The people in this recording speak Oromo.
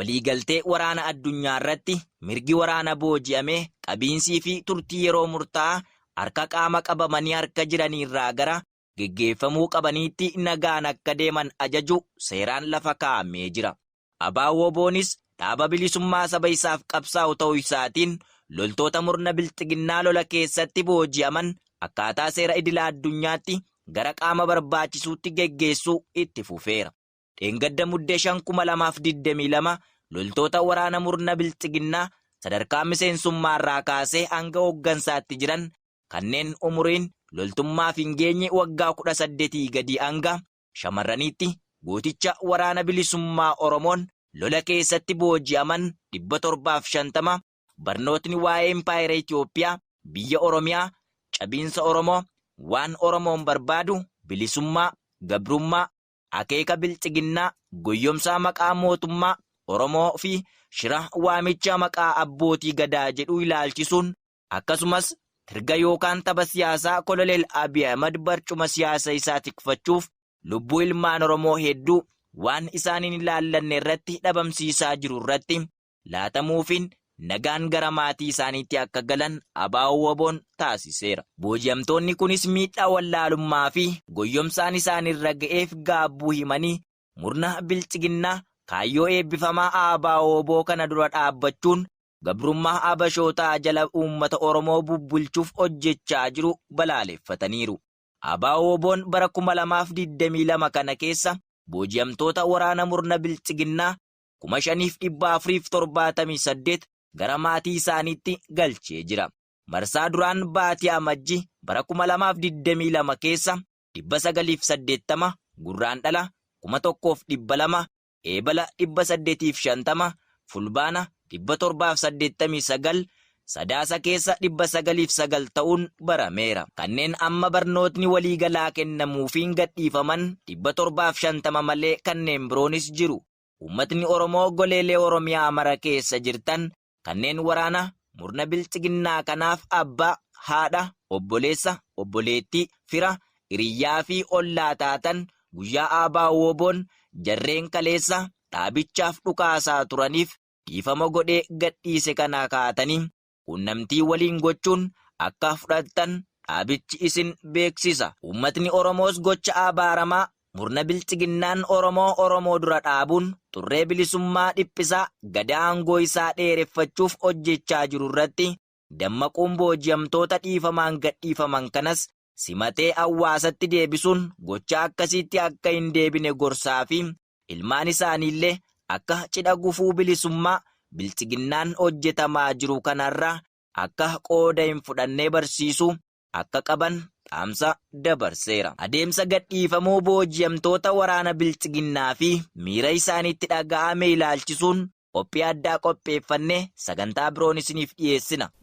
Waliigaltee waraana addunyaa irratti mirgi waraana booji'amee qabiinsii fi turtii yeroo murtaa'aa harka qaama qabamanii harka jiraniirraa gara geggeeffamuu qabaniitti nagaan akka deeman ajaju seeraan lafa kaa'amee jira. ABO-WBOnis dhaaba bilisummaa saba isaaf qabsaa'u ta'uu isaatiin loltoota murna bilxiginnaa lola keessatti booji'aman akkaataa seera idila addunyaatti gara qaama barbaachisuutti geggeessuu itti fufeera. Dheengadda Muddee 5,2022 loltoota waraana murna bilxiginnaa sadarkaa miseensummaarraa kaasee hanga hooggansaatti jiran kanneen umuriin loltummaaf hin geenye waggaa 18 gadi hanga shamarraniitti gooticha waraana bilisummaa Oromoon lola keessatti booji'aman 750 barnootni waa'ee impaayera Itoophiyaa, biyya Oromiyaa, cabiinsa Oromoo, waan Oromoon barbaadu, bilisummaa, gabrummaa, akeeka bilxiginnaa, goyyomsaa maqaa mootummaa Oromoo fi shira waamicha maqaa abbootii gadaa jedhu ilaalchisuun akkasumas tirga yookaan tapha siyaasaa Koloneel Abiy Ahmad barcuma siyaasa isaa tikfachuuf lubbuu ilmaan Oromoo hedduu waan isaaniin ilaallanne irratti dhabamsiisaa jiru irratti laatamuufiin nagaan gara maatii isaaniitti akka galan ABO-WBOn taasiseera. Booji'amtoonni kunis miidhaa wallaalummaa fi goyyomsaan isaanirra ga'eef gaabbuu himanii murna bilxiginnaa kaayyoo eebbifamaa ABO-WBO kana dura dhaabbachuun gabrummaa Habashootaa jala uummata Oromoo bubbulchuuf hojjechaa jiru balaaleffataniiru. ABO-WBOn bara 2022 kana keessa booji'amtoota waraana murna bilxiginnaa 5478 gara maatii isaaniitti galchee jira. Marsaa duraan baatii Amajji bara 2022 keessa 980, Gurraandhala 1200, Eebala 850, Fulbaana 789, Sadaasa keessa 909 ta'uun barameera. Kanneen amma barnootni waliigalaa kennamuufiin gadhiifaman 750 malee kanneen biroonis jiru. Uummatni Oromoo goleelee Oromiyaa mara keessa jirtan kanneen waraana murna bilxiginnaa kanaaf abbaa, haadha, obboleessa, obboleettii, fira, hiriyyaa fi ollaa taatan guyyaa ABO-WBOn jarreen kaleessa dhaabichaaf dhukaasaa turaniif dhiifama godhee gadhiise kana kaatanii quunnamtii waliin gochuun akka fudhattan dhaabichi isin beeksisa. Uummatni Oromoos gocha abaaramaa murna bilxiginnaan Oromoo Oromoo dura dhaabuun xurree bilisummaa dhiphisaa gadaa aangoo isaa dheereffachuuf hojjechaa jiru irratti dammaquun booji'amtoota dhiifamaan gadhiifaman kanas simatee hawaasatti deebisuun gocha akkasiitti akka hin deebine gorsaa fi ilmaan isaaniillee akka cidha gufuu bilisummaa bilxiginnaan hojjetamaa jiru kanarraa akka qooda hin fudhannee barsiisuu akka qaban dhaamsa dabarseera. Adeemsa gadhiifamuu booji'amtoota waraana bilxiginnaa fi miira isaaniitti dhaga'ame ilaalchisuun qophii addaa qopheeffannee sagantaa biroon isiniif dhiyeessina.